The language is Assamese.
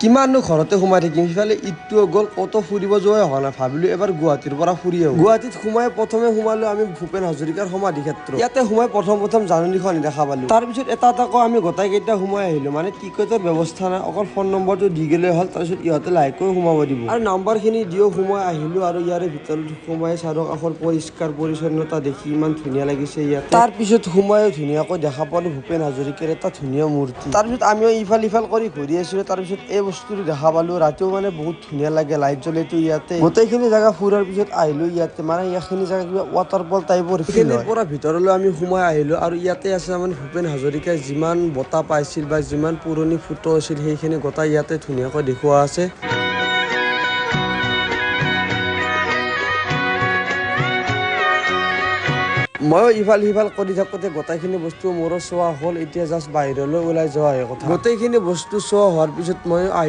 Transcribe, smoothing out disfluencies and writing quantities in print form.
কিমাননো ঘৰতে সোমাই থাকিম। সিফালে ঈদটোও গ'ল, ক'তো ফুৰিব যোৱাই হোৱা নাই। ভাবিলো এবাৰ গুৱাহাটীৰ পৰা ফুৰি আহোঁ। গুৱাহাটীত সোমাই প্ৰথমে সোমালো আমি ভূপেন হাজৰিকাৰ সমাধি ক্ষেত্ৰ। ইয়াতে সোমাই প্ৰথম প্ৰথম জাননীখন দেখা পালো। তাৰপিছত এটা এটাকৈ আমি গোটেইকেইটা সোমাই আহিলো। মানে টিকটৰ ব্যৱস্থা নাই, অকল ফোন নম্বৰটো দি গ'লে হ'ল। তাৰপিছত ইহঁতে লাহেকৈ সোমাব দিব আৰু নাম্বাৰখিনি দিও সোমাই আহিলো। আৰু ইয়াৰে ভিতৰত সোমাই চাৰিওকাষৰ পৰিষ্কাৰ পৰিচ্ছন্নতা দেখি ইমান ধুনীয়া লাগিছে ইয়াতে। তাৰপিছত সোমাই ধুনীয়াকৈ দেখা পালো ভূপেন হাজৰিকাৰ এটা ধুনীয়া মূৰ্তি। তাৰপিছত আমিও ইফাল সিফাল কৰি ঘূৰি আছিলো। তাৰপিছত এই বস্তুটো দেখা পালো। ৰাতিও মানে বহুত ধুনীয়া লাগে লাইট জ্বলেতো ইয়াতে। গোটেইখিনি জেগা ফুৰাৰ পিছত আহিলো ইয়াতে, মানে এইখিনি জেগা কিবা ৱাটাৰফল টাইপৰ ফিল পৰা ভিতৰলৈ আমি সোমাই আহিলো। আৰু ইয়াতে আছে মানে ভূপেন হাজৰিকাই যিমান বঁটা পাইছিল বা যিমান পুৰণি ফটো আছিল সেইখিনি গোটাই ইয়াতে ধুনীয়াকৈ দেখুওৱা আছে। ময়ো ইফাল সিফাল কৰি থাকোঁতে গোটেইখিনি বস্তু মোৰো চোৱা হ'ল। এতিয়া জাষ্ট বাহিৰলৈ ওলাই যোৱাহে কথা। গোটেইখিনি বস্তু চোৱা হোৱাৰ পিছত ময়ো আহি